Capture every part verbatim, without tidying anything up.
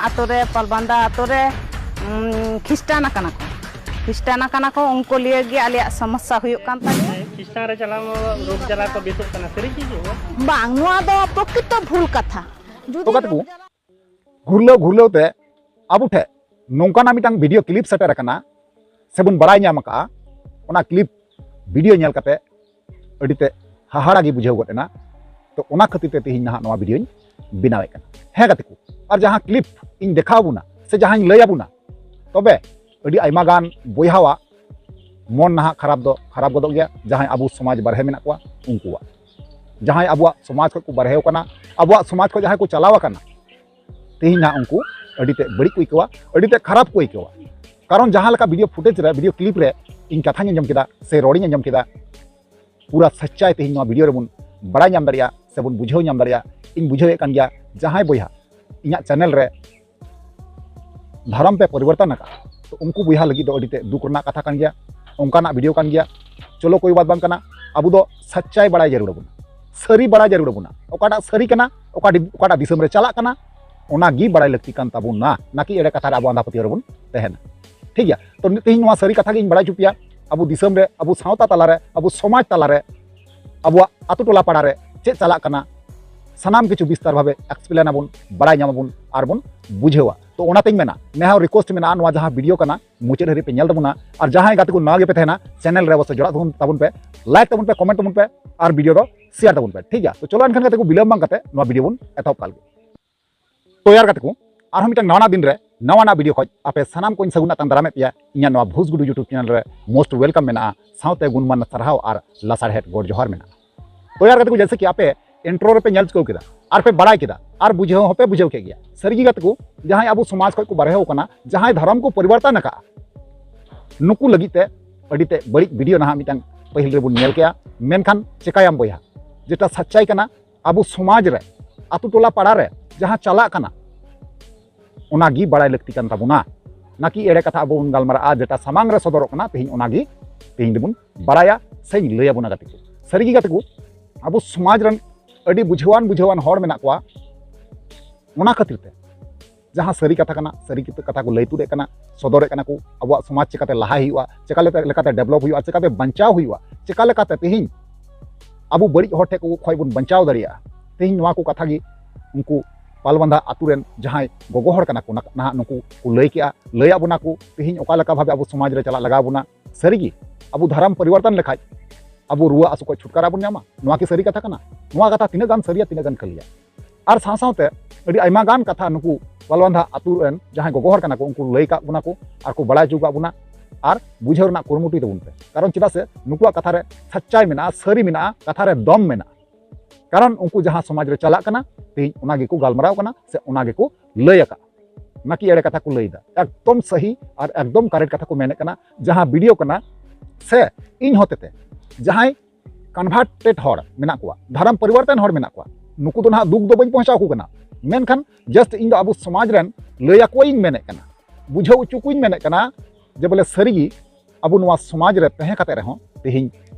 ᱟᱛᱳ ᱨᱮ, ᱯᱟᱞᱵᱟᱱᱫᱟ ᱟᱛᱳ ᱨᱮ, ᱩᱢ, ᱠᱷᱤᱥᱴᱟᱱ ᱟᱠᱟᱱᱟ ᱠᱚ᱾ ᱠᱷᱤᱥᱴᱟᱱ ᱟᱠᱟᱱᱟ ᱠᱚ, ᱩᱱᱠᱩ ᱞᱤᱭᱟᱹ ᱜᱮ ᱟᱞᱮᱭᱟᱜ ᱥᱚᱢᱚᱥᱥᱟ ᱦᱩᱭᱩᱜ ᱠᱟᱱ ᱛᱟᱞᱮᱭᱟ᱾ ᱠᱷᱤᱥᱴᱟᱱ ᱨᱮ ᱪᱟᱞᱟᱣ ᱨᱳᱜᱽ ᱡᱟᱞᱟ ᱠᱚ ᱵᱮᱥᱚᱜ ᱠᱟᱱᱟ, ᱥᱟᱹᱨᱤ ᱜᱮ ᱦᱩᱭᱩᱜᱼᱟ? ᱵᱟᱝ, ᱱᱚᱣᱟ ᱫᱚ ᱯᱨᱚᱠᱨᱤᱛᱚ ᱵᱷᱩᱞ ᱠᱟᱛᱷᱟ᱾ ᱡᱩᱫᱤ ᱛᱚ ᱜᱟᱛᱮ ᱠᱚ, ᱨᱳᱜᱽ ᱡᱟᱞᱟ ᱜᱷᱩᱨᱞᱟᱹᱣ ᱜᱷᱩᱨᱞᱟᱹᱣ ᱛᱮ ᱟᱵᱚ ᱴᱷᱮᱱ ᱱᱚᱝᱠᱟᱱᱟᱜ ᱢᱤᱫᱴᱟᱝ ᱵᱷᱤᱰᱤᱭᱳ ᱠᱞᱤᱯ ᱥᱮᱴᱮᱨ ᱟᱠᱟᱱᱟ, ᱥᱮᱵᱚᱱ ᱵᱟᱲᱟᱭ ᱧᱟᱢ ᱟᱠᱟᱫᱼᱟ᱾ ᱚᱱᱟ ᱠᱞᱤᱯ ᱵᱷᱤᱰᱤᱭᱳ ᱧᱮᱞ ᱠᱟᱛᱮ ᱟᱹᱰᱤ ᱛᱮ ᱦᱟᱦᱟᱲᱟ ᱜᱮ ᱵᱩᱡᱷᱟᱹᱣ ᱜᱚᱫ ᱮᱱᱟ᱾ ᱛᱚ, ᱚᱱᱟ ᱠᱷᱟᱹᱛᱤᱨ ᱛᱮ ᱛᱮᱦᱮᱧ ᱱᱟᱦᱟᱜ ᱱᱚᱣᱟ ᱵᱷᱤᱰᱤᱭᱳᱧ ᱵᱮᱱᱟᱣᱮᱫ ᱠᱟᱱᱟ᱾ ᱦᱮᱸ ᱜᱟᱛᱮ ᱠᱚ, ᱟᱨ ᱡᱟᱦᱟᱸ ᱠᱞᱤᱯ ᱤᱧ ᱫᱮᱠᱷᱟᱣ ᱟᱵᱚᱱᱟ ᱥᱮ ᱡᱟᱦᱟᱸᱧ ᱞᱟᱹᱭ ᱟᱵᱚᱱᱟ, ᱛᱚᱵᱮ ᱟᱹᱰᱤ ᱟᱭᱢᱟ ᱜᱟᱱ ᱵᱚᱭᱦᱟᱣᱟᱜ ᱢᱚᱱ ᱱᱟᱦᱟᱜ ᱠᱷᱟᱨᱟᱯ ᱫᱚ ᱠᱷᱟᱨᱟᱯ ᱜᱚᱫᱚᱜ ᱜᱮᱭᱟ᱾ ᱡᱟᱦᱟᱸᱭ ᱟᱵᱚ ᱥᱚᱢᱟᱡᱽ ᱵᱟᱨᱦᱮ ᱢᱮᱱᱟᱜ ᱠᱚᱣᱟ ᱩᱱᱠᱩᱣᱟᱜ, ᱡᱟᱦᱟᱸᱭ ᱟᱵᱚᱣᱟᱜ ᱥᱚᱢᱟᱡᱽ ᱠᱷᱚᱱ ᱠᱚ ᱵᱟᱨᱦᱮ ᱟᱠᱟᱱᱟ, ᱟᱵᱚᱣᱟᱜ ᱥᱚᱢᱟᱡᱽ ᱠᱷᱚᱱ ᱡᱟᱦᱟᱸᱭ ᱠᱚ ᱪᱟᱞᱟᱣ ᱟᱠᱟᱱᱟ, ᱛᱮᱦᱮᱧ ᱱᱟᱦᱟᱜ ᱩᱱᱠᱩ ᱟᱹᱰᱤ ᱛᱮ ᱵᱟᱹᱲᱤᱡ ᱠᱚ ᱟᱹᱭᱠᱟᱹᱣᱟ, ᱟᱹᱰᱤ ᱛᱮ ᱠᱷᱟᱨᱟᱯ ᱠᱚ ᱟᱹᱭᱠᱟᱹᱣᱟ᱾ ᱠᱟᱨᱚᱱ ᱡᱟᱦᱟᱸ ᱞᱮᱠᱟ ᱵᱷᱤᱰᱤᱭᱳ ᱯᱷᱩᱴᱮᱡᱽ ᱨᱮ, ᱵᱷᱤᱰᱤᱭᱳ ᱠᱞᱤᱯ ᱨᱮ ᱤᱧ ᱠᱟᱛᱷᱟᱧ ᱟᱸᱡᱚᱢ ᱠᱮᱫᱟ ᱥᱮ ᱨᱚᱲᱤᱧ ᱟᱸᱡᱚᱢ ᱠᱮᱫᱟ, ᱯᱩᱨᱟᱹ ᱥᱟᱪᱪᱟᱭ ᱛᱮᱦᱮᱧ ᱱᱚᱣᱟ ᱵᱷᱤᱰᱤᱭᱳ ᱨᱮᱵᱚᱱ ᱵᱟᱲᱟᱭ ᱧᱟᱢ ᱫᱟᱲᱮᱭᱟᱜᱼᱟ ᱥᱮᱵᱚᱱ ᱵᱩᱡᱷᱟᱹᱣ ᱧᱟᱢ ᱫᱟᱲᱮᱭᱟᱜᱼᱟ᱾ ᱤᱧ ᱵᱩᱡᱷᱟᱹᱣᱮᱫ ᱠᱟᱱ ᱜᱮᱭᱟ, ᱡᱟᱦᱟᱸᱭ ᱵᱚᱭᱦᱟ ᱤᱧᱟᱹᱜ ᱪᱮᱱᱮᱞ ᱨᱮ ᱫᱷᱚᱨᱚᱢ ᱯᱮ ᱯᱚᱨᱤᱵᱚᱨᱛᱚᱱ ᱟᱠᱟᱫᱼᱟ, ᱛᱚ ᱩᱱᱠᱩ ᱵᱚᱭᱦᱟ ᱞᱟᱹᱜᱤᱫ ᱫᱚ ᱟᱹᱰᱤ ᱛᱮ ᱫᱩᱠ ᱨᱮᱱᱟᱜ ᱠᱟᱛᱷᱟ ᱠᱟᱱ ᱜᱮᱭᱟ᱾ ᱚᱱᱠᱟᱱᱟᱜ ᱵᱷᱤᱰᱤᱭᱳ ᱠᱟᱱ ᱜᱮᱭᱟ, ᱪᱚᱞᱚ ᱠᱳᱭ ᱵᱟᱛ ᱵᱟᱝ ᱠᱟᱱᱟ᱾ ᱟᱵᱚ ᱫᱚ ᱥᱟᱪᱪᱟᱭ ᱵᱟᱲᱟᱭ ᱡᱟᱹᱨᱩᱲ ᱟᱵᱚᱱᱟ, ᱥᱟᱹᱨᱤ ᱵᱟᱲᱟᱭ ᱡᱟᱹᱨᱩᱲ ᱟᱵᱚᱱᱟ᱾ ᱚᱠᱟᱴᱟᱜ ᱥᱟᱹᱨᱤ ᱠᱟᱱᱟ, ᱚᱠᱟ ᱫᱤ-, ᱚᱠᱟᱴᱟᱜ ᱫᱤᱥᱚᱢ ᱨᱮ ᱪᱟᱞᱟᱜ ᱠᱟᱱᱟ, ᱚᱱᱟ ᱜᱮ ᱵᱟᱲᱟᱭ ᱞᱟᱹᱠᱛᱤ ᱠᱟᱱ ᱛᱟᱵᱚᱱᱟ, ᱱᱟᱠᱤ ᱮᱲᱮ ᱠᱟᱛᱷᱟ ᱨᱮ ᱟᱵᱚ ᱟᱸᱫᱷᱟ ᱯᱟᱹᱛᱭᱟᱹᱣ ᱨᱮᱵᱚᱱ ᱛᱟᱦᱮᱱᱟ᱾ ᱴᱷᱤᱠ ᱜᱮᱭᱟ, ᱛᱚ ᱛᱮᱦᱮᱧ ᱱᱚᱣᱟ ᱥᱟᱹᱨᱤ ᱠᱟᱛᱷᱟ ᱜᱤᱧ ᱵᱟᱲᱟᱭ ᱦᱚᱪᱚ ᱯᱮᱭᱟ᱾ ᱟᱵᱚ ᱫᱤᱥᱚᱢ ᱨᱮ, ᱟᱵᱚ ᱥᱟᱶᱛᱟ ᱛᱟᱞᱟᱨᱮ, ᱟᱵᱚ ᱥᱚᱢᱟᱡᱽ ᱛᱟᱞᱟᱨᱮ, ᱟᱵᱚᱣᱟᱜ ᱟᱛᱳ ᱴᱚᱞᱟ ᱯᱟᱲᱟ ᱨᱮ ᱪᱮᱫ ᱪᱟᱞᱟᱜ ᱠᱟᱱᱟ, ᱥᱟᱱᱟᱢ ᱠᱤᱪᱷᱩ ᱵᱤᱥᱛᱟᱨ ᱵᱷᱟᱵᱮ ᱮᱠᱥᱯᱞᱮᱱ ᱟᱵᱚᱱ, ᱵᱟᱲᱟᱭ ᱧᱟᱢ ᱟᱵᱚᱱ ᱟᱨ ᱵᱚᱱ ᱵᱩᱡᱷᱟᱹᱣᱟ᱾ ᱛᱚ ᱚᱱᱟᱛᱮᱧ ᱢᱮᱱᱟ, ᱱᱮᱦᱚᱨ ᱨᱤᱠᱣᱮᱥᱴ ᱢᱮᱱᱟᱜᱼᱟ, ᱱᱚᱣᱟ ᱡᱟᱦᱟᱸ ᱵᱷᱤᱰᱤᱭᱳ ᱠᱟᱱᱟ ᱢᱩᱪᱟᱹᱫ ᱦᱟᱹᱨᱤᱡ ᱯᱮ ᱧᱮᱞ ᱛᱟᱵᱚᱱᱟ᱾ ᱟᱨ ᱡᱟᱦᱟᱸᱭ ᱜᱟᱛᱮ ᱠᱚ ᱱᱟᱣᱟ ᱜᱮᱯᱮ ᱛᱟᱦᱮᱱᱟ, ᱪᱮᱱᱮᱞ ᱨᱮ ᱚᱵᱚᱥᱥᱳᱭ ᱡᱚᱲᱟᱣ ᱛᱟᱵᱚᱱ, ᱛᱟᱵᱚᱱ ᱯᱮ, ᱞᱟᱭᱤᱠ ᱛᱟᱵᱚᱱ ᱯᱮ, ᱠᱚᱢᱮᱱᱴ ᱛᱟᱵᱚᱱ ᱯᱮ ᱟᱨ ᱵᱷᱤᱰᱤᱭᱳ ᱫᱚ ᱥᱮᱭᱟᱨ ᱛᱟᱵᱚᱱ ᱯᱮ᱾ ᱴᱷᱤᱠ ᱜᱮᱭᱟ, ᱛᱚ ᱪᱚᱞᱚ ᱮᱱᱠᱷᱟᱱ ᱜᱟᱛᱮ ᱠᱚ, ᱵᱤᱞᱚᱢ ᱵᱟᱝ ᱠᱟᱛᱮ ᱱᱚᱣᱟ ᱵᱷᱤᱰᱤᱭᱳ ᱵᱚᱱ ᱮᱛᱚᱦᱚᱵ ᱠᱟᱜ ᱞᱮᱜᱮ᱾ ᱛᱚ ᱭᱟᱨ ᱜᱟᱛᱮ ᱠᱚ, ᱟᱨᱦᱚᱸ ᱢᱤᱫᱴᱟᱝ ᱱᱟᱣᱟᱱᱟᱜ ᱫᱤᱱ ᱨᱮ ᱱᱟᱣᱟᱱᱟᱜ ᱵᱷᱤᱰᱤᱭᱳ ᱠᱷᱚᱡ ᱟᱯᱮ ᱥᱟᱱᱟᱢ ᱠᱚᱧ ᱥᱟᱹᱜᱩᱱ ᱟᱛᱟᱝ ᱫᱟᱨᱟᱢᱮᱫ ᱯᱮᱭᱟ ᱤᱧᱟᱹᱜ ᱱᱚᱣᱟ ᱵᱷᱩᱥᱜᱩᱰᱩ YouTube ᱪᱮᱱᱮᱞ ᱨᱮ most welcome ᱢᱮᱱᱟᱜᱼᱟ, ᱥᱟᱶᱛᱮ ᱜᱩᱱᱢᱟᱱ ᱥᱟᱨᱦᱟᱣ ᱟᱨ ᱞᱟᱥᱟᱲᱦᱮᱫ ᱜᱚᱰ ᱡᱚᱦᱟᱨ ᱢᱮᱱᱟᱜᱼᱟ᱾ ᱛᱚ ᱭᱟᱨ ᱜᱟᱛᱮ ᱠᱚ, ᱡᱮᱭᱥᱮ ᱠᱤ ᱟᱯᱮ ᱤᱱᱴᱨᱳ ᱨᱮᱯᱮ ᱧᱮᱞ ᱪᱩᱠᱟᱹᱣ ᱠᱮᱫᱟ ᱟᱨ ᱯᱮ ᱵᱟᱲᱟᱭ ᱠᱮᱫᱟ ᱟᱨ ᱵᱩᱡᱷᱟᱹᱣ ᱦᱚᱸᱯᱮ ᱵᱩᱡᱷᱟᱹᱣ ᱠᱮᱫ ᱜᱮᱭᱟ᱾ ᱥᱟᱹᱨᱤ ᱜᱮ ᱜᱟᱛᱮ ᱠᱚ, ᱡᱟᱦᱟᱸᱭ ᱟᱵᱚ ᱥᱚᱢᱟᱡᱽ ᱠᱷᱚᱡ ᱠᱚ ᱵᱟᱨᱦᱮ ᱟᱠᱟᱱᱟ, ᱡᱟᱦᱟᱸᱭ ᱫᱷᱚᱨᱚᱢ ᱠᱚ ᱯᱚᱨᱤᱵᱚᱨᱛᱚᱱ ᱟᱠᱟᱫᱼᱟ, ᱱᱩᱠᱩ ᱞᱟᱹᱜᱤᱫ ᱛᱮ ᱟᱹᱰᱤ ᱛᱮ ᱵᱟᱹᱲᱤᱡ ᱵᱷᱤᱰᱤᱭᱳ ᱱᱟᱦᱟᱜ ᱢᱤᱫᱴᱟᱝ ᱯᱟᱹᱦᱤᱞ ᱨᱮᱵᱚᱱ ᱧᱮᱞ ᱠᱮᱜᱼᱟ᱾ ᱢᱮᱱᱠᱷᱟᱱ ᱪᱮᱠᱟᱭᱟᱢ ᱵᱚᱭᱦᱟ, ᱡᱮᱴᱟ ᱥᱟᱪᱪᱟᱭ ᱠᱟᱱᱟ, ᱟᱵᱚ ᱥᱚᱢᱟᱡᱽ ᱨᱮ, ᱟᱛᱳ ᱴᱚᱞᱟ ᱯᱟᱲᱟ ᱨᱮ ᱡᱟᱦᱟᱸ ᱪᱟᱞᱟᱜ ᱠᱟᱱᱟ, ᱚᱱᱟ ᱜᱮ ᱵᱟᱲᱟᱭ ᱞᱟᱹᱠᱛᱤ ᱠᱟᱱ ᱛᱟᱵᱚᱱᱟ᱾ ᱱᱟᱠᱤ ᱮᱲᱮ ᱠᱟᱛᱷᱟ ᱟᱵᱚ ᱵᱚᱱ ᱜᱟᱞᱢᱟᱨᱟᱜᱼᱟ, ᱡᱮᱴᱟ ᱥᱟᱢᱟᱝ ᱨᱮ ᱥᱚᱫᱚᱨᱚᱜ ᱠᱟᱱᱟ, ᱛᱮᱦᱮᱧ ᱚᱱᱟ ᱜᱮ ᱛᱮᱦᱮᱧ ᱫᱚᱵᱚᱱ ᱵᱟᱲᱟᱭᱟ ᱥᱮᱧ ᱞᱟᱹᱭ ᱟᱵᱚᱱᱟ ᱜᱟᱛᱮ ᱠᱚ᱾ ᱥᱟᱹᱨᱤ ᱜᱮ ᱜᱟᱛᱮ ᱠᱚ, ᱟᱵᱚ ᱥᱚᱢᱟᱡᱽ ᱨᱮᱱ ᱟᱹᱰᱤ ᱵᱩᱡᱷᱟᱹᱣᱟᱱ ᱵᱩᱡᱷᱟᱹᱣᱟᱱ ᱦᱚᱲ ᱢᱮᱱᱟᱜ ᱠᱚᱣᱟ, ᱚᱱᱟ ᱠᱷᱟᱹᱛᱤᱨ ᱛᱮ ᱡᱟᱦᱟᱸ ᱥᱟᱹᱨᱤ ᱠᱟᱛᱷᱟ ᱠᱟᱱᱟ, ᱥᱟᱹᱨᱤ ᱠᱟᱛᱷᱟ ᱠᱚ ᱞᱟᱹᱭ ᱛᱩᱫ ᱮᱫ ᱠᱟᱱᱟ, ᱥᱚᱫᱚᱨᱮᱫ ᱠᱟᱱᱟ ᱠᱚ, ᱟᱵᱚᱣᱟᱜ ᱥᱚᱢᱟᱡᱽ ᱪᱤᱠᱟᱛᱮ ᱞᱟᱦᱟᱭ ᱦᱩᱭᱩᱜᱼᱟ, ᱪᱤᱠᱟ ᱞᱮᱠᱟᱛᱮ ᱰᱮᱵᱷᱞᱚᱯ ᱦᱩᱭᱩᱜᱼᱟ, ᱪᱤᱠᱟᱛᱮ ᱵᱟᱧᱪᱟᱣ ᱦᱩᱭᱩᱜᱼᱟ, ᱪᱤᱠᱟ ᱞᱮᱠᱟᱛᱮ ᱛᱮᱦᱮᱧ ᱟᱵᱚ ᱵᱟᱹᱲᱤᱡ ᱦᱚᱲ ᱴᱷᱮᱱ ᱠᱚ ᱠᱷᱚᱱ ᱵᱚᱱ ᱵᱟᱧᱪᱟᱣ ᱫᱟᱲᱮᱭᱟᱜᱼᱟ᱾ ᱛᱮᱦᱮᱧ ᱱᱚᱣᱟ ᱠᱚ ᱠᱟᱛᱷᱟ ᱜᱮ ᱩᱱᱠᱩ ᱯᱟᱞᱵᱟᱱᱫᱷᱟ ᱟᱛᱳ ᱨᱮᱱ ᱡᱟᱦᱟᱸᱭ ᱜᱚᱜᱚ ᱦᱚᱲ ᱠᱟᱱᱟ ᱠᱚ, ᱱᱟ-, ᱱᱟᱦᱟᱜ ᱱᱩᱠᱩ ᱠᱚ ᱞᱟᱹᱭ ᱠᱮᱜᱼᱟ, ᱞᱟᱹᱭᱟᱫ ᱵᱚᱱᱟ ᱠᱚ ᱛᱮᱦᱮᱧ ᱚᱠᱟ ᱞᱮᱠᱟ ᱵᱷᱟᱵᱮ ᱟᱵᱚ ᱥᱚᱢᱟᱡᱽ ᱨᱮ ᱪᱟᱞᱟᱜ ᱞᱟᱜᱟᱣ ᱵᱚᱱᱟ᱾ ᱥᱟᱹᱨᱤᱜᱮ ᱟᱵᱚ ᱫᱷᱟᱨᱟᱢ ᱯᱚᱨᱤᱵᱚᱨᱛᱚᱱ ᱞᱮᱠᱷᱟᱡ ᱟᱵᱚ ᱨᱩᱣᱟᱹ ᱦᱟᱹᱥᱩ ᱠᱷᱚᱱ ᱪᱷᱩᱴᱠᱟᱨᱟ ᱵᱚᱱ ᱧᱟᱢᱟ᱾ ᱱᱚᱣᱟ ᱠᱤ ᱥᱟᱹᱨᱤ ᱠᱟᱛᱷᱟ ᱠᱟᱱᱟ? ᱱᱚᱣᱟ ᱠᱟᱛᱷᱟ ᱛᱤᱱᱟᱹᱜ ᱜᱟᱱ ᱥᱟᱹᱨᱤᱭᱟ, ᱛᱤᱱᱟᱹᱜ ᱜᱟᱱ ᱠᱷᱟᱹᱞᱤᱭᱟ? ᱟᱨ ᱥᱟᱶ ᱥᱟᱶᱛᱮ ᱟᱹᱰᱤ ᱟᱭᱢᱟ ᱜᱟᱱ ᱠᱟᱛᱷᱟ ᱱᱩᱠᱩ ᱯᱟᱞᱣᱟᱱᱫᱷᱟ ᱟᱛᱳ ᱨᱮᱱ ᱡᱟᱦᱟᱸᱭ ᱜᱚᱜᱚ ᱦᱚᱲ ᱠᱟᱱᱟ ᱠᱚ, ᱩᱱᱠᱩ ᱞᱟᱹᱭ ᱠᱟᱜ ᱵᱚᱱᱟ ᱠᱚ ᱟᱨ ᱠᱚ ᱵᱟᱲᱟᱭ ᱦᱚᱪᱚ ᱠᱟᱜ ᱵᱚᱱᱟ᱾ ᱟᱨ ᱵᱩᱡᱷᱟᱹᱣ ᱨᱮᱱᱟᱜ ᱠᱩᱨᱩᱢᱩᱴᱩᱭ ᱛᱟᱵᱚᱱ ᱯᱮ, ᱠᱟᱨᱚᱱ ᱪᱮᱫᱟᱜ ᱥᱮ ᱱᱩᱠᱩᱣᱟᱜ ᱠᱟᱛᱷᱟ ᱨᱮ ᱥᱟᱪᱪᱟᱭ ᱢᱮᱱᱟᱜᱼᱟ, ᱥᱟᱹᱨᱤ ᱢᱮᱱᱟᱜᱼᱟ, ᱠᱟᱛᱷᱟ ᱨᱮ ᱫᱚᱢ ᱢᱮᱱᱟᱜᱼᱟ᱾ ᱠᱟᱨᱚᱱ ᱩᱱᱠᱩ ᱡᱟᱦᱟᱸ ᱥᱚᱢᱟᱡᱽ ᱨᱮ ᱪᱟᱞᱟᱜ ᱠᱟᱱᱟ, ᱛᱮᱦᱮᱧ ᱚᱱᱟ ᱜᱮᱠᱚ ᱜᱟᱞᱢᱟᱨᱟᱣ ᱠᱟᱱᱟ ᱥᱮ ᱚᱱᱟ ᱜᱮᱠᱚ ᱞᱟᱹᱭ ᱟᱠᱟᱫᱼᱟ᱾ ᱱᱟᱠᱤ ᱮᱲᱮ ᱠᱟᱛᱷᱟ ᱠᱚ ᱞᱟᱹᱭ ᱮᱫᱟ? ᱮᱠᱫᱚᱢ ᱥᱟᱹᱦᱤ ᱟᱨ ᱮᱠᱫᱚᱢ ᱠᱟᱨᱮᱠᱴ ᱠᱟᱛᱷᱟ ᱠᱚ ᱢᱮᱱᱮᱫ ᱠᱟᱱᱟ᱾ ᱡᱟᱦᱟᱸ ᱵᱷᱤᱰᱤᱭᱳ ᱠᱟᱱᱟ ᱥᱮ ᱤᱧ ᱦᱚᱛᱮᱛᱮ ᱡᱟᱦᱟᱸᱭ ᱠᱚᱱᱵᱷᱟᱨᱴᱮᱰ ᱦᱚᱲ ᱢᱮᱱᱟᱜ ᱠᱚᱣᱟ, ᱫᱷᱚᱨᱚᱢ ᱯᱚᱨᱤᱵᱚᱨᱛᱚᱱ ᱦᱚᱲ ᱢᱮᱱᱟᱜ ᱠᱚᱣᱟ, ᱱᱩᱠᱩ ᱫᱚ ᱱᱟᱦᱟᱜ ᱫᱩᱠ ᱫᱚ ᱵᱟᱹᱧ ᱯᱚᱦᱪᱟᱣ ᱟᱠᱚ ᱠᱟᱱᱟ᱾ ᱢᱮᱱᱠᱷᱟᱱ ᱡᱟᱥᱴ ᱤᱧ ᱫᱚ ᱟᱵᱚ ᱥᱚᱢᱟᱡᱽ ᱨᱮᱱ ᱞᱟᱹᱭ ᱟᱠᱚᱣᱟᱧ ᱢᱮᱱᱮᱫ ᱠᱟᱱᱟ, ᱵᱩᱡᱷᱟᱹᱣ ᱦᱚᱪᱚ ᱠᱚᱧ ᱢᱮᱱᱮᱫ ᱠᱟᱱᱟ ᱡᱮ ᱵᱚᱞᱮ ᱥᱟᱹᱨᱤᱜᱮ ᱟᱵᱚ ᱱᱚᱣᱟ ᱥᱚᱢᱟᱡᱽ ᱨᱮ ᱛᱟᱦᱮᱸ ᱠᱟᱛᱮ ᱨᱮᱦᱚᱸ ᱛᱮᱦᱮᱧ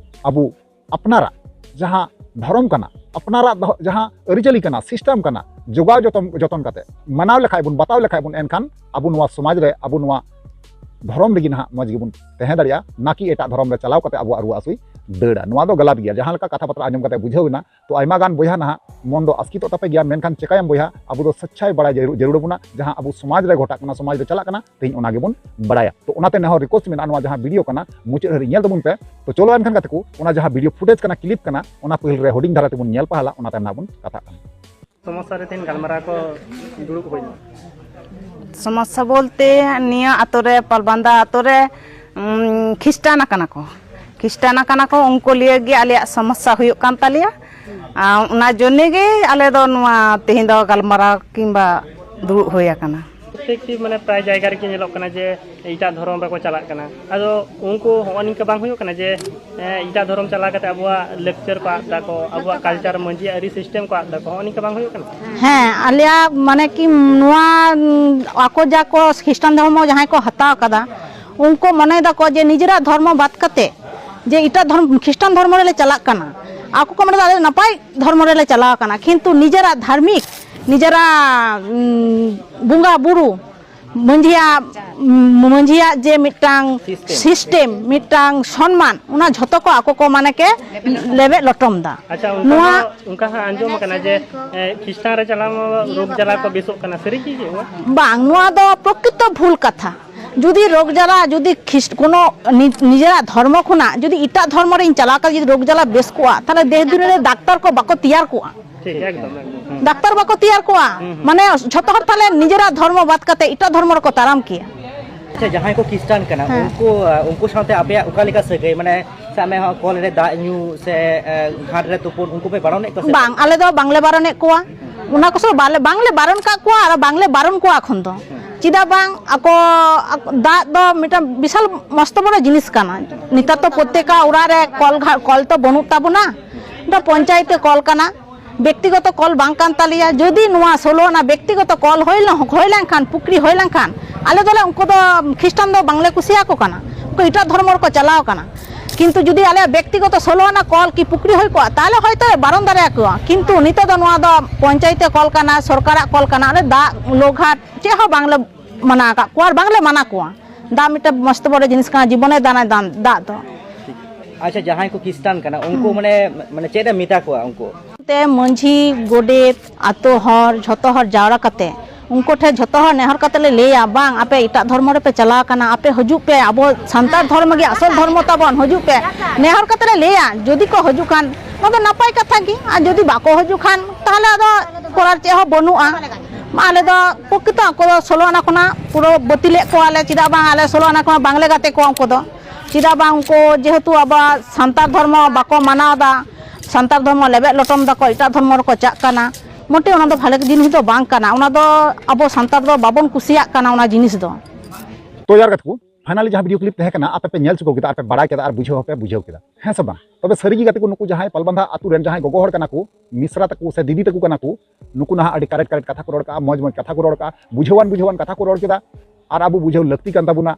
ᱟᱵᱚ ᱟᱯᱱᱟᱨᱟᱜ ᱡᱟᱦᱟᱸ ᱫᱷᱚᱨᱚᱢ ᱠᱟᱱᱟ, ᱟᱯᱱᱟᱨᱟᱜ ᱫᱚ-, ᱡᱟᱦᱟᱸ ᱟᱹᱨᱤᱪᱟᱹᱞᱤ ᱠᱟᱱᱟ, ᱥᱤᱥᱴᱮᱢ ᱠᱟᱱᱟ, ᱡᱚᱜᱟᱣ ᱡᱚᱛᱚᱱ, ᱡᱚᱛᱚᱱ ᱠᱟᱛᱮ ᱢᱟᱱᱟᱣ ᱞᱮᱠᱷᱟᱡ ᱵᱚᱱ, ᱵᱟᱛᱟᱣ ᱞᱮᱠᱷᱟᱡ ᱵᱚᱱ, ᱮᱱᱠᱷᱟᱱ ᱟᱵᱚ ᱱᱚᱣᱟ ᱥᱚᱢᱟᱡᱽ ᱨᱮ, ᱟᱵᱚ ᱱᱚᱣᱟ ᱫᱷᱚᱨᱚᱢ ᱨᱮᱜᱮ ᱱᱟᱦᱟᱜ ᱢᱚᱡᱽ ᱜᱮᱵᱚᱱ ᱛᱟᱦᱮᱸ ᱫᱟᱲᱮᱭᱟᱜᱼᱟ, ᱱᱟᱠᱤ ᱮᱴᱟᱜ ᱫᱷᱚᱨᱚᱢ ᱨᱮ ᱪᱟᱞᱟᱣ ᱠᱟᱛᱮ ᱟᱵᱚᱣᱟᱜ ᱨᱩᱣᱟᱹ ᱦᱟᱹᱥᱩᱭ ᱫᱟᱹᱲᱟ᱾ ᱱᱚᱣᱟ ᱫᱚ ᱜᱟᱞᱟᱛ ᱜᱮᱭᱟ᱾ ᱡᱟᱦᱟᱸ ᱞᱮᱠᱟ ᱠᱟᱛᱷᱟ ᱵᱟᱛᱨᱟ ᱟᱸᱡᱚᱢ ᱠᱟᱛᱮ ᱵᱩᱡᱷᱟᱹᱣ ᱮᱱᱟ, ᱛᱚ ᱟᱭᱢᱟ ᱜᱟᱱ ᱵᱚᱭᱦᱟ ᱱᱟᱦᱟᱜ ᱢᱚᱱ ᱫᱚ ᱟᱥᱠᱤᱛᱚᱜ ᱛᱟᱯᱮ ᱜᱮᱭᱟ, ᱢᱮᱱᱠᱷᱟᱱ ᱪᱮᱠᱟᱭᱟᱢ ᱵᱚᱭᱦᱟ, ᱟᱵᱚ ᱫᱚ ᱥᱟᱪᱪᱟᱭ ᱵᱟᱲᱟᱭ ᱡᱟᱹᱨᱩ-, ᱡᱟᱹᱨᱩᱲ ᱵᱚᱱᱟ᱾ ᱡᱟᱦᱟᱸ ᱟᱵᱚ ᱥᱚᱢᱟᱡᱽ ᱨᱮ ᱜᱷᱚᱴᱟᱜ ᱠᱟᱱᱟ, ᱥᱚᱢᱟᱡᱽ ᱨᱮ ᱪᱟᱞᱟᱜ ᱠᱟᱱᱟ, ᱛᱮᱦᱮᱧ ᱚᱱᱟ ᱜᱮᱵᱚᱱ ᱵᱟᱲᱟᱭᱟ᱾ ᱛᱚ ᱚᱱᱟᱛᱮ ᱱᱮᱦᱚᱨ ᱨᱤᱠᱣᱮᱥᱴ ᱢᱮᱱᱟᱜᱼᱟ, ᱱᱚᱣᱟ ᱡᱟᱦᱟᱸ ᱵᱷᱤᱰᱤᱭᱳ ᱠᱟᱱᱟ ᱢᱩᱪᱟᱹᱫ ᱦᱟᱹᱨᱤᱡ ᱧᱮᱞ ᱛᱟᱵᱚᱱ ᱯᱮ᱾ ᱛᱚ ᱪᱚᱞᱚ ᱮᱱᱠᱷᱟᱱ ᱜᱟᱛᱮ ᱠᱚ, ᱚᱱᱟ ᱡᱟᱦᱟᱸ ᱵᱷᱤᱰᱤᱭᱳ ᱯᱷᱩᱴᱮᱡᱽ ᱠᱟᱱᱟ, ᱠᱞᱤᱯ ᱠᱟᱱᱟ, ᱚᱱᱟ ᱯᱟᱹᱦᱤᱞ ᱨᱮ ᱦᱩᱰᱤᱧ ᱫᱷᱟᱨᱟ ᱛᱮᱵᱚᱱ ᱧᱮᱞ ᱯᱟᱦᱞᱟ, ᱚᱱᱟ ᱛᱟᱭᱚᱢ ᱱᱟᱦᱟᱜ ᱵᱚᱱ ᱠᱟᱛᱷᱟᱜ ᱠᱟᱱᱟ᱾ ᱥᱚᱢᱚᱥᱥᱟ ᱨᱮ ᱛᱮᱦᱮᱧ ᱜᱟᱞᱢᱟᱨᱟᱣ ᱠᱚ ᱫᱩᱲᱩᱵ ᱦᱩᱭ ᱮᱱᱟ᱾ ᱥᱚᱢᱚᱥᱥᱟ ᱵᱚᱞᱛᱮ ᱱᱤᱭᱟᱹ ᱟᱛᱳ ᱨᱮ, ᱯᱟᱞᱵᱟᱱᱫᱟ ᱟᱛᱳ ᱨᱮ, ᱩᱢ, ᱠᱷᱤᱥᱴᱟᱱ ᱟᱠᱟᱱᱟ ᱠᱚ᱾ ᱠᱷᱤᱥᱴᱟᱱ ᱟᱠᱟᱱᱟ ᱠᱚ, ᱩᱱᱠᱩ ᱞᱤᱭᱟᱹ ᱜᱮ ᱟᱞᱮᱭᱟᱜ ᱥᱚᱢᱚᱥᱥᱟ ᱦᱩᱭᱩᱜ ᱠᱟᱱ ᱛᱟᱞᱮᱭᱟ᱾ ᱟᱨ ᱚᱱᱟ ᱡᱚᱱᱱᱮ ᱜᱮ ᱟᱞᱮ ᱫᱚ ᱱᱚᱣᱟ ᱛᱮᱦᱮᱧ ᱫᱚ ᱜᱟᱞᱢᱟᱨᱟᱣ ᱠᱤᱝᱵᱟ ᱫᱩᱲᱩᱵ ᱦᱩᱭ ᱟᱠᱟᱱᱟ᱾ ᱯᱨᱚᱛᱮᱠᱴᱤ, ᱢᱟᱱᱮ, ᱯᱨᱟᱭ ᱡᱟᱭᱜᱟ ᱨᱮᱜᱮ ᱧᱮᱞᱚᱜ ᱠᱟᱱᱟ ᱡᱮ ᱮᱴᱟᱜ ᱫᱷᱚᱨᱚᱢ ᱨᱮᱠᱚ ᱪᱟᱞᱟᱜ ᱠᱟᱱᱟ᱾ ᱟᱫᱚ ᱩᱱᱠᱩ ᱦᱚᱸᱜᱼᱚ ᱱᱤᱝᱠᱟ ᱵᱟᱝ ᱦᱩᱭᱩᱜ ᱠᱟᱱᱟ ᱡᱮ, ᱮ, ᱮᱴᱟᱜ ᱫᱷᱚᱨᱚᱢ ᱪᱟᱞᱟᱣ ᱠᱟᱛᱮ ᱟᱵᱚᱣᱟᱜ ᱞᱟᱠᱪᱟᱨ ᱠᱚ ᱟᱫ ᱫᱟᱠᱚ, ᱟᱵᱚᱣᱟᱜ ᱠᱟᱞᱪᱟᱨ, ᱢᱟᱹᱡᱷᱤ ᱟᱹᱨᱤ ᱥᱤᱥᱴᱮᱢ ᱠᱚ ᱟᱫ ᱫᱟᱠᱚ, ᱦᱚᱸᱜᱼᱚ ᱱᱤᱝᱠᱟ ᱵᱟᱝ ᱦᱩᱭᱩᱜ ᱠᱟᱱᱟ? ᱦᱮᱸ, ᱟᱞᱮᱭᱟᱜ ᱢᱟᱱᱮ ᱠᱤ ᱱᱚᱣᱟ, ᱩᱢ, ᱟᱠᱚ ᱡᱟ ᱠᱚ ᱠᱷᱨᱤᱥᱴᱟᱱ ᱫᱷᱚᱨᱢᱚ ᱡᱟᱦᱟᱸᱭ ᱠᱚ ᱦᱟᱛᱟᱣ ᱠᱟᱫᱟ, ᱩᱱᱠᱩ ᱢᱚᱱᱮ ᱫᱟᱠᱚ ᱡᱮ ᱱᱤᱡᱮᱨᱟᱜ ᱫᱷᱚᱨᱢᱚ ᱵᱟᱫ ᱠᱟᱛᱮ ᱡᱮ ᱮᱴᱟᱜ ᱫᱷᱚᱨᱢ, ᱠᱷᱨᱤᱥᱴᱟᱱ ᱫᱷᱚᱨᱢᱚ ᱨᱮᱞᱮ ᱪᱟᱞᱟᱜ ᱠᱟᱱᱟ᱾ ᱟᱠᱚ ᱠᱚ ᱢᱚᱱᱮ ᱫᱟ ᱟᱞᱮ ᱱᱟᱯᱟᱭ ᱫᱷᱚᱨᱢᱚ ᱨᱮᱞᱮ ᱪᱟᱞᱟᱣ ᱠᱟᱱᱟ, ᱠᱤᱱᱛᱩ ᱱᱤᱡᱮᱨᱟᱜ ᱫᱷᱟᱨᱢᱤᱠ ᱱᱤᱡᱮᱨᱟᱜ ᱩᱸ, ᱵᱚᱸᱜᱟ ᱵᱩᱨᱩ ᱢᱟᱹᱡᱷᱤᱭᱟᱜ ᱩᱸ, ᱢᱟᱹᱡᱷᱤᱭᱟᱜ ᱡᱮ ᱢᱤᱫᱴᱟᱝ ᱥᱤᱥᱴᱮᱢ, ᱢᱤᱫᱴᱟᱝ ᱥᱚᱱᱢᱟᱱ, ᱚᱱᱟ ᱡᱷᱚᱛᱚ ᱠᱚ ᱟᱠᱚ ᱠᱚ ᱢᱟᱱᱮ ᱠᱮ ᱞᱮᱵᱮᱫ ᱞᱚᱴᱚᱢ ᱫᱟ᱾ ᱟᱪᱪᱷᱟ, ᱚᱱᱠᱟ ᱱᱚᱣᱟ ᱦᱚᱸ, ᱚᱱᱠᱟ ᱦᱚᱸ ᱟᱸᱡᱚᱢ ᱟᱠᱟᱱᱟ ᱡᱮ ᱮ, ᱠᱷᱤᱥᱴᱟᱱ ᱨᱮ ᱪᱟᱞᱟᱣ ᱢᱟ ᱨᱳᱜᱽ ᱡᱟᱞᱟ ᱠᱚ ᱵᱮᱥᱚᱜ ᱠᱟᱱᱟ, ᱥᱟᱹᱨᱤ ᱜᱮ ᱦᱩᱭᱩᱜᱼᱟ? ᱵᱟᱝ, ᱱᱚᱣᱟ ᱫᱚ ᱯᱨᱚᱠᱨᱤᱛᱚ ᱵᱷᱩᱞ ᱠᱟᱛᱷᱟ᱾ ᱡᱩᱫᱤ ᱨᱳᱜᱽ ᱡᱟᱞᱟ, ᱡᱩᱫᱤ ᱠᱷᱤᱥᱴ ᱠᱳᱱᱳ ᱱᱤ- ᱱᱤᱡᱮᱨᱟᱜ ᱫᱷᱚᱨᱢᱚ ᱠᱷᱚᱱᱟᱜ ᱡᱩᱫᱤ ᱮᱴᱟᱜ ᱫᱷᱚᱨᱢᱚ ᱨᱤᱧ ᱪᱟᱞᱟᱣ ᱠᱟᱛᱮ ᱡᱩᱫᱤ ᱨᱳᱜᱽ ᱡᱟᱞᱟ ᱵᱮᱥ ᱠᱚᱜᱼᱟ, ᱛᱟᱦᱚᱞᱮ ᱫᱮᱥ ᱫᱩᱱᱤᱭᱟᱹ ᱨᱮ ᱰᱟᱠᱛᱟᱨ ᱠᱚ ᱵᱟᱠᱚ ᱛᱮᱭᱟᱨ ᱠᱚᱜᱼᱟ᱾ ᱴᱷᱤᱠ, ᱮᱠᱫᱚᱢ, ᱮᱠᱫᱚᱢ᱾ ᱦᱮᱸ᱾ ᱰᱟᱠᱛᱟᱨ ᱵᱟᱠᱚ ᱛᱮᱭᱟᱨ ᱠᱚᱜᱼᱟ᱾ ᱦᱩᱸ, ᱦᱩᱸ᱾ ᱢᱟᱱᱮ ᱡᱷᱚᱛᱚ ᱦᱚᱲ ᱛᱟᱦᱚᱞᱮ ᱱᱤᱡᱮᱨᱟᱜ ᱫᱷᱚᱨᱢᱚ ᱵᱟᱫ ᱠᱟᱛᱮ ᱮᱴᱟᱜ ᱫᱷᱚᱨᱢᱚ ᱨᱮᱠᱚ ᱛᱟᱲᱟᱢ ᱠᱮᱭᱟ᱾ ᱟᱪᱪᱷᱟ, ᱡᱟᱦᱟᱸᱭ ᱠᱚ ᱠᱷᱤᱥᱴᱟᱱ ᱠᱟᱱᱟ, ᱦᱮᱸ᱾ ᱩᱱᱠᱩ, ᱟᱸ, ᱩᱱᱠᱩ ᱥᱟᱶᱛᱮ ᱟᱯᱮᱭᱟᱜ ᱚᱠᱟ ᱞᱮᱠᱟ ᱥᱟᱹᱜᱟᱹᱭ? ᱢᱟᱱᱮ ᱥᱟᱵ ᱢᱮ, ᱦᱚᱸ, ᱠᱚᱞ ᱨᱮ ᱫᱟᱜ ᱧᱩ ᱥᱮ, ᱮ, ᱜᱷᱟᱴ ᱨᱮ ᱛᱩᱯᱩᱱ, ᱩᱱᱠᱩ ᱯᱮ ᱵᱟᱨᱚᱱᱮᱫ ᱠᱚᱣᱟ ᱥᱮ ᱵᱟᱝ, ᱵᱟᱝ? ᱟᱞᱮ ᱫᱚ ᱵᱟᱝᱞᱮ ᱵᱟᱨᱚᱱᱮᱫ ᱠᱚᱣᱟ᱾ ᱚᱱᱟ ᱠᱚ ᱥᱚᱵ ᱵᱟᱞᱮ, ᱵᱟᱝᱞᱮ ᱵᱟᱨᱚᱱ ᱠᱟᱜ ᱠᱚᱣᱟ ᱟᱨ ᱵᱟᱝᱞᱮ ᱵᱟᱨᱚᱱ ᱠᱚᱣᱟ ᱮᱠᱷᱚᱱ ᱫᱚ᱾ ᱪᱮᱫᱟᱜ ᱵᱟᱝ, ᱟᱠᱚ, ᱟᱠᱚ, ᱫᱟᱜ ᱫᱚ ᱢᱤᱫᱴᱟᱝ ᱵᱤᱥᱟᱞ ᱢᱚᱥᱛᱚ ᱵᱚᱲᱚ ᱡᱤᱱᱤᱥ ᱠᱟᱱᱟ᱾ ᱱᱮᱛᱟᱨ ᱛᱚ ᱯᱨᱚᱛᱛᱮᱠᱟ ᱚᱲᱟᱜ ᱨᱮ ᱠᱚᱞ ᱜᱷᱟ-, ᱠᱚᱞ ᱛᱚ ᱵᱟᱹᱱᱩᱜ ᱛᱟᱵᱚᱱᱟ᱾ ᱫᱚ ᱯᱚᱧᱪᱟᱭᱮᱛ ᱠᱚᱞ ᱠᱟᱱᱟ, ᱵᱮᱠᱛᱤᱜᱚᱛᱚ ᱠᱚᱞ ᱵᱟᱝ ᱠᱟᱱ ᱛᱟᱞᱮᱭᱟ᱾ ᱡᱩᱫᱤ ᱱᱚᱣᱟ ᱥᱳᱞᱳ ᱟᱱᱟ ᱵᱮᱠᱛᱤᱜᱚᱛᱚ ᱠᱚᱞ ᱦᱩᱭ ᱞᱮᱱ-, ᱦᱩᱭ ᱞᱮᱱᱠᱷᱟᱱ, ᱯᱩᱠᱷᱨᱤ ᱦᱩᱭ ᱞᱮᱱᱠᱷᱟᱱ, ᱟᱞᱮ ᱫᱚᱞᱮ, ᱩᱱᱠᱩ ᱫᱚ ᱠᱷᱨᱤᱥᱴᱟᱱ ᱫᱚ ᱵᱟᱝᱞᱮ ᱠᱩᱥᱤᱭᱟᱠᱚ ᱠᱟᱱᱟ, ᱩᱱᱠᱩ ᱮᱴᱟᱜ ᱫᱷᱚᱨᱢᱚ ᱨᱮᱠᱚ ᱪᱟᱞᱟᱣ ᱠᱟᱱᱟ᱾ ᱠᱤᱱᱛᱩ ᱡᱩᱫᱤ ᱟᱞᱮᱭᱟᱜ ᱵᱮᱠᱛᱤᱜᱚᱛᱚ ᱥᱳᱞᱳ ᱟᱱᱟ ᱠᱚᱞ ᱠᱤ ᱯᱩᱠᱷᱨᱤ ᱦᱩᱭ ᱠᱚᱜᱼᱟ, ᱛᱟᱦᱚᱞᱮ ᱦᱚᱭᱛᱳ ᱵᱟᱨᱚᱱ ᱫᱟᱲᱮᱭᱟᱠᱚᱣᱟ᱾ ᱠᱤᱱᱛᱩ ᱱᱤᱛᱚᱜ ᱫᱚ ᱱᱚᱣᱟ ᱫᱚ ᱯᱚᱧᱪᱟᱭᱮᱛ ᱠᱚᱞ ᱠᱟᱱᱟ, ᱥᱚᱨᱠᱟᱨᱟᱜ ᱠᱚᱞ ᱠᱟᱱᱟ, ᱚᱸᱰᱮ ᱫᱟᱜ, ᱞᱳ ᱜᱷᱟᱴ ᱪᱮᱫ ᱦᱚᱸ ᱵᱟᱝᱞᱮ ᱢᱟᱱᱟ ᱟᱠᱟᱫ ᱠᱚᱣᱟ ᱟᱨ ᱵᱟᱝᱞᱮ ᱢᱟᱱᱟ ᱠᱚᱣᱟ᱾ ᱫᱟᱜ ᱢᱤᱫᱴᱮᱱ ᱢᱚᱥᱛᱚ ᱵᱚᱲᱚ ᱡᱤᱱᱤᱥ ᱠᱟᱱᱟ, ᱡᱤᱵᱚᱱᱮ ᱫᱟᱱᱟᱭ ᱫᱟᱱ, ᱫᱟᱜ ᱫᱚ᱾ ᱟᱪᱪᱷᱟ, ᱡᱟᱦᱟᱸᱭ ᱠᱚ ᱠᱷᱤᱥᱴᱟᱱ ᱠᱟᱱᱟ, ᱩᱱᱠᱩ ᱦᱩᱸ᱾ ᱢᱟᱱᱮ, ᱢᱟᱱᱮ ᱪᱮᱫ ᱮᱢ ᱢᱮᱛᱟ ᱠᱚᱣᱟ ᱩᱱᱠᱩ? ᱛᱮ ᱢᱟᱹᱡᱷᱤ, ᱜᱚᱰᱮᱛ, ᱟᱛᱳ ᱦᱚᱲ, ᱡᱷᱚᱛᱚ ᱦᱚᱲ ᱡᱟᱣᱨᱟ ᱠᱟᱛᱮ ᱩᱱᱠᱩ ᱴᱷᱮᱱ ᱡᱷᱚᱛᱚ ᱦᱚᱲ ᱱᱮᱦᱚᱨ ᱠᱟᱛᱮ ᱞᱮ ᱞᱟᱹᱭᱟ, ᱵᱟᱝ, ᱟᱯᱮ ᱮᱴᱟᱜ ᱫᱷᱚᱨᱢᱚ ᱨᱮᱯᱮ ᱪᱟᱞᱟᱣ ᱠᱟᱱᱟ, ᱟᱯᱮ ᱦᱤᱡᱩᱜ ᱯᱮ, ᱟᱵᱚ ᱥᱟᱱᱛᱟᱲ ᱫᱷᱚᱨᱢᱚ ᱜᱮ ᱟᱥᱚᱞ ᱫᱷᱚᱨᱢᱚ ᱛᱟᱵᱚᱱ, ᱦᱤᱡᱩᱜ ᱯᱮ᱾ ᱱᱮᱦᱚᱨ ᱠᱟᱛᱮ ᱞᱮ ᱞᱟᱹᱭᱟ, ᱡᱩᱫᱤ ᱠᱚ ᱦᱤᱡᱩᱜ ᱠᱷᱟᱱ ᱚᱱᱟ ᱫᱚ ᱱᱟᱯᱟᱭ ᱠᱟᱛᱷᱟ ᱜᱮ, ᱟᱨ ᱡᱩᱫᱤ ᱵᱟᱠᱚ ᱦᱤᱡᱩᱜ ᱠᱷᱟᱱ ᱛᱟᱦᱚᱞᱮ ᱟᱫᱚ ᱠᱚᱨᱟᱨ ᱪᱮᱫ ᱦᱚᱸ ᱵᱟᱹᱱᱩᱜᱼᱟ᱾ ᱢᱟ, ᱟᱞᱮ ᱫᱚ ᱯᱨᱚᱠᱨᱤᱛᱚ ᱟᱠᱚ ᱫᱚ ᱥᱳᱞᱳ ᱟᱱᱟ ᱠᱷᱚᱱᱟᱜ ᱯᱩᱨᱟᱹ ᱵᱟᱹᱛᱤᱞᱮᱫ ᱠᱚᱣᱟᱞᱮ, ᱪᱮᱫᱟᱜ ᱵᱟᱝ ᱟᱞᱮ ᱥᱳᱞᱳ ᱟᱱᱟ ᱠᱷᱚᱱᱟᱜ ᱵᱟᱝᱞᱮ ᱜᱟᱛᱮ ᱠᱚᱣᱟ ᱩᱱᱠᱩ ᱫᱚ᱾ ᱪᱮᱫᱟᱜ ᱵᱟᱝ ᱩᱱᱠᱩ ᱡᱮᱦᱮᱛᱩ ᱟᱵᱚᱣᱟᱜ ᱥᱟᱱᱛᱟᱲ ᱫᱷᱚᱨᱢᱚ ᱵᱟᱠᱚ ᱢᱟᱱᱟᱣ ᱮᱫᱟ, ᱥᱟᱱᱛᱟᱲ ᱫᱷᱚᱨᱢᱚ ᱞᱮᱵᱮᱫ ᱞᱚᱴᱚᱢ ᱫᱟᱠᱚ, ᱮᱴᱟᱜ ᱫᱷᱚᱨᱢᱚ ᱨᱮᱠᱚ ᱪᱟᱜ ᱠᱟᱱᱟ, ᱢᱚᱴᱮ ᱚᱱᱟ ᱫᱚ ᱵᱷᱟᱞᱮ ᱡᱤᱱᱤᱥ ᱫᱚ ᱵᱟᱝ ᱠᱟᱱᱟ᱾ ᱚᱱᱟ ᱫᱚ ᱟᱵᱚ ᱥᱟᱱᱛᱟᱲ ᱫᱚ ᱵᱟᱵᱚᱱ ᱠᱩᱥᱤᱭᱟᱜ ᱠᱟᱱᱟ ᱚᱱᱟ ᱡᱤᱱᱤᱥ ᱫᱚ᱾ ᱛᱚ ᱭᱟᱨ ᱜᱟᱛᱮ ᱠᱚ, finally ᱡᱟᱦᱟᱸ video clip ᱛᱟᱦᱮᱸ ᱠᱟᱱᱟ, ᱟᱯᱮ ᱯᱮ ᱧᱮᱞ ᱪᱩᱠᱟᱹᱣ ᱠᱮᱫᱟ, ᱟᱨ ᱯᱮ ᱵᱟᱲᱟᱭ ᱠᱮᱫᱟ, ᱟᱨ ᱵᱩᱡᱷᱟᱹᱣ ᱦᱚᱸᱯᱮ ᱵᱩᱡᱷᱟᱹᱣ ᱠᱮᱫᱟ, ᱦᱮᱸ ᱥᱮ ᱵᱟᱝ? ᱛᱚᱵᱮ ᱥᱟᱹᱨᱤ ᱜᱮ ᱜᱟᱛᱮ ᱠᱚ, ᱱᱩᱠᱩ ᱡᱟᱦᱟᱸᱭ ᱯᱟᱞᱵᱟᱸᱫᱷᱟ ᱟᱛᱳ ᱨᱮᱱ ᱡᱟᱦᱟᱸᱭ ᱜᱚᱜᱚ ᱦᱚᱲ ᱠᱟᱱᱟ ᱠᱚ, ᱢᱤᱥᱨᱟ ᱛᱟᱠᱚ ᱥᱮ ᱫᱤᱫᱤ ᱛᱟᱠᱚ ᱠᱟᱱᱟ ᱠᱚ, ᱱᱩᱠᱩ ᱱᱟᱦᱟᱜ ᱟᱹᱰᱤ correct correct ᱠᱟᱛᱷᱟ ᱠᱚ ᱨᱚᱲ ᱠᱟᱜᱼᱟ, ᱢᱚᱡᱽ ᱢᱚᱡᱽ ᱠᱟᱛᱷᱟ ᱠᱚ ᱨᱚᱲ ᱠᱟᱜᱼᱟ, ᱵᱩᱡᱷᱟᱹᱣᱟᱱ ᱵᱩᱡᱷᱟᱹᱣᱟᱱ ᱠᱟᱛᱷᱟ ᱠᱚ ᱨᱚᱲ ᱠᱮᱫᱟ, ᱟᱨ ᱟᱵᱚ ᱵᱩᱡᱷᱟᱹᱣ ᱞᱟᱹᱠᱛᱤ ᱠᱟᱱ ᱛᱟᱵᱚᱱᱟ᱾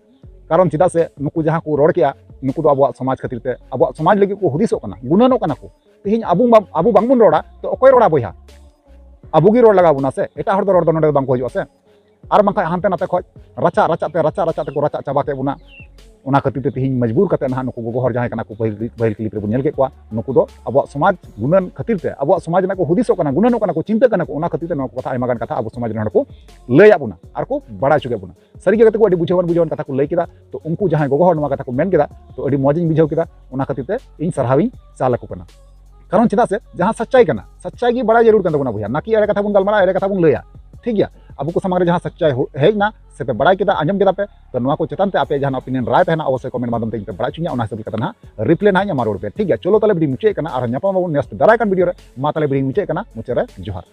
ᱠᱟᱨᱚᱱ ᱪᱮᱫᱟᱜ ᱥᱮ ᱱᱩᱠᱩ ᱡᱟᱦᱟᱸ ᱠᱚ ᱨᱚᱲ ᱠᱮᱜᱼᱟ, ᱱᱩᱠᱩ ᱫᱚ ᱟᱵᱚᱣᱟᱜ ᱥᱚᱢᱟᱡᱽ ᱠᱷᱟᱹᱛᱤᱨ ᱛᱮ, ᱟᱵᱚᱣᱟᱜ ᱥᱚᱢᱟᱡᱽ ᱞᱟᱹᱜᱤᱫ ᱠᱚ ᱦᱩᱫᱤᱥᱚᱜ ᱠᱟᱱᱟ, ᱜᱩᱱᱟᱹᱱᱚᱜ ᱠᱟᱱᱟ ᱠᱚ᱾ ᱛᱮᱦᱮᱧ ᱟᱵᱚ ᱵᱟ-, ᱟᱵᱚ ᱵᱟᱝᱵᱚᱱ ᱨᱚᱲᱟ, ᱛᱚ ᱚᱠᱚᱭ ᱨᱚᱲᱟ ᱵᱚᱭᱦᱟ? ᱟᱵᱚ ᱜᱮ ᱨᱚᱲ ᱞᱟᱜᱟᱣ ᱵᱚᱱᱟ ᱥᱮ, ᱮᱴᱟᱜ ᱦᱚᱲ ᱫᱚ ᱨᱚᱲ ᱫᱚ ᱱᱚᱰᱮ ᱫᱚ ᱵᱟᱝ ᱠᱚ ᱦᱤᱡᱩᱜᱼᱟ ᱥᱮ᱾ ᱟᱨ ᱵᱟᱝᱠᱷᱟᱱ ᱦᱟᱱᱛᱮ ᱱᱟᱛᱮ ᱠᱷᱚᱡ ᱨᱟᱪᱟᱜ ᱨᱟᱪᱟᱜ ᱛᱮ, ᱨᱟᱪᱟᱜ ᱨᱟᱪᱟᱜ ᱛᱮᱠᱚ ᱨᱟᱪᱟᱜ ᱪᱟᱵᱟ ᱠᱮᱫ ᱵᱚᱱᱟ᱾ ᱚᱱᱟ ᱠᱷᱟᱹᱛᱤᱨ ᱛᱮ ᱛᱮᱦᱮᱧ ᱢᱚᱡᱽᱵᱩᱨ ᱠᱟᱛᱮ ᱱᱟᱦᱟᱜ ᱱᱩᱠᱩ ᱜᱚᱜᱚ ᱦᱚᱲ ᱡᱟᱦᱟᱸᱭ ᱠᱟᱱᱟ ᱠᱚ, ᱯᱟᱹᱦᱤᱞ, ᱯᱟᱹᱦᱤᱞ clip ᱨᱮᱵᱚᱱ ᱧᱮᱞ ᱠᱮᱫ ᱠᱚᱣᱟ, ᱱᱩᱠᱩ ᱫᱚ ᱟᱵᱚᱣᱟᱜ ᱥᱚᱢᱟᱡᱽ ᱜᱩᱱᱟᱹᱱ ᱠᱷᱟᱹᱛᱤᱨ ᱛᱮ, ᱟᱵᱚᱣᱟᱜ ᱥᱚᱢᱟᱡᱽ ᱨᱮᱱᱟᱜ ᱠᱚ ᱦᱩᱫᱤᱥᱚᱜ ᱠᱟᱱᱟ, ᱜᱩᱱᱟᱹᱱᱚᱜ ᱠᱟᱱᱟ ᱠᱚ, ᱪᱤᱱᱛᱟᱹᱜ ᱠᱟᱱᱟ ᱠᱚ, ᱚᱱᱟ ᱠᱷᱟᱹᱛᱤᱨ ᱛᱮ ᱱᱚᱣᱟ ᱠᱚ ᱠᱟᱛᱷᱟ ᱟᱭᱢᱟ ᱜᱟᱱ ᱠᱟᱛᱷᱟ ᱟᱵᱚ ᱥᱚᱢᱟᱡᱽ ᱨᱮ ᱱᱚᱰᱮ ᱠᱚ ᱞᱟᱹᱭᱟᱫ ᱵᱚᱱᱟ ᱟᱨ ᱠᱚ ᱵᱟᱲᱟᱭ ᱦᱚᱪᱚ ᱠᱮᱫ ᱵᱚᱱᱟ᱾ ᱥᱟᱹᱨᱤ ᱜᱮ ᱜᱟᱛᱮ ᱠᱚ, ᱟᱹᱰᱤ ᱵᱩᱡᱷᱟᱹᱣᱟᱱ, ᱵᱩᱡᱷᱟᱹᱣᱟᱱ ᱠᱟᱛᱷᱟ ᱠᱚ ᱞᱟᱹᱭ ᱠᱮᱫᱟ᱾ ᱛᱚ ᱩᱱᱠᱩ ᱡᱟᱦᱟᱸᱭ ᱜᱚᱜᱚ ᱦᱚᱲ ᱱᱚᱣᱟ ᱠᱟᱛᱷᱟ ᱠᱚ ᱢᱮᱱ ᱠᱮᱫᱟ, ᱛᱚ ᱟᱹᱰᱤ ᱢᱚᱡᱽ ᱤᱧ ᱵᱩᱡᱷᱟᱹᱣ ᱠᱮᱫᱟ, ᱚᱱᱟ ᱠᱷᱟᱹᱛᱤᱨ ᱛᱮ ᱤᱧ ᱥᱟᱨᱦᱟᱣ ᱤᱧ ᱪᱟᱞ ᱟᱠᱚ ᱠᱟᱱᱟ᱾ ᱠᱟᱨᱚᱱ ᱪᱮᱫᱟᱜ ᱥᱮ ᱡᱟᱦᱟᱸ ᱥᱟᱪᱪᱟᱭ ᱠᱟᱱᱟ, ᱥᱟᱪᱪᱟᱭ ᱜᱮ ᱵᱟᱲᱟᱭ ᱡᱟᱹᱨᱩᱲ ᱠᱟᱱ ᱛᱟᱵᱚᱱᱟ ᱵᱚᱭᱦᱟ, ᱱᱟᱠᱤ ᱮᱲᱮ ᱠᱟᱛᱷᱟ ᱵᱚᱱ ᱜᱟᱞᱢᱟᱨᱟᱣᱟ, ᱮᱲᱮ ᱠᱟᱛᱷᱟ ᱵᱚᱱ ᱞᱟᱹᱭᱟ᱾ ᱴᱷᱤᱠ ᱜᱮᱭᱟ, ᱟᱵᱚ ᱠᱚ ᱥᱟᱢᱟᱝ ᱨᱮ ᱡᱟᱦᱟᱸ ᱥᱟᱪᱪᱟᱭ ᱦᱚ-, ᱦᱮᱡ ᱮᱱᱟ, ᱥᱮ ᱯᱮ ᱵᱟᱲᱟᱭ ᱠᱮᱫᱟ, ᱟᱸᱡᱚᱢ ᱠᱮᱫᱟ ᱯᱮ, ᱛᱚ ᱱᱚᱣᱟ ᱠᱚ ᱪᱮᱛᱟᱱ ᱛᱮ ᱟᱯᱮ ᱡᱟᱦᱟᱱᱟᱜ opinion, ᱨᱟᱭ ᱛᱟᱦᱮᱱᱟ, ᱚᱵᱚᱥᱥᱳᱭ comment ᱢᱟᱫᱽᱫᱷᱚᱢ ᱛᱮ ᱤᱧ ᱯᱮ ᱵᱟᱲᱟᱭ ᱦᱚᱪᱚᱧᱟ, ᱚᱱᱟ ᱦᱤᱥᱟᱹᱵ ᱞᱮᱠᱟᱛᱮ ᱱᱟᱦᱟᱜ reply ᱱᱟᱦᱟᱜ ᱤᱧ ᱮᱢᱟ ᱨᱩᱣᱟᱹᱲ ᱯᱮᱭᱟ᱾ ᱴᱷᱤᱠ ᱜᱮᱭᱟ, ᱪᱚᱞᱚ ᱛᱟᱦᱞᱮ video ᱢᱩᱪᱟᱹᱫ ᱠᱟᱱᱟ, ᱟᱨᱦᱚᱸ ᱧᱟᱯᱟᱢ ᱟᱵᱚᱱ next ᱫᱟᱨᱟᱭ ᱠᱟᱱ video ᱨᱮ᱾ ᱢᱟ ᱛᱟᱦᱞᱮ video ᱢᱩᱪᱟᱹᱫ ᱠᱟᱱᱟ, ᱢᱩᱪᱟᱹᱫ ᱨᱮ ᱡᱚᱦᱟᱨ᱾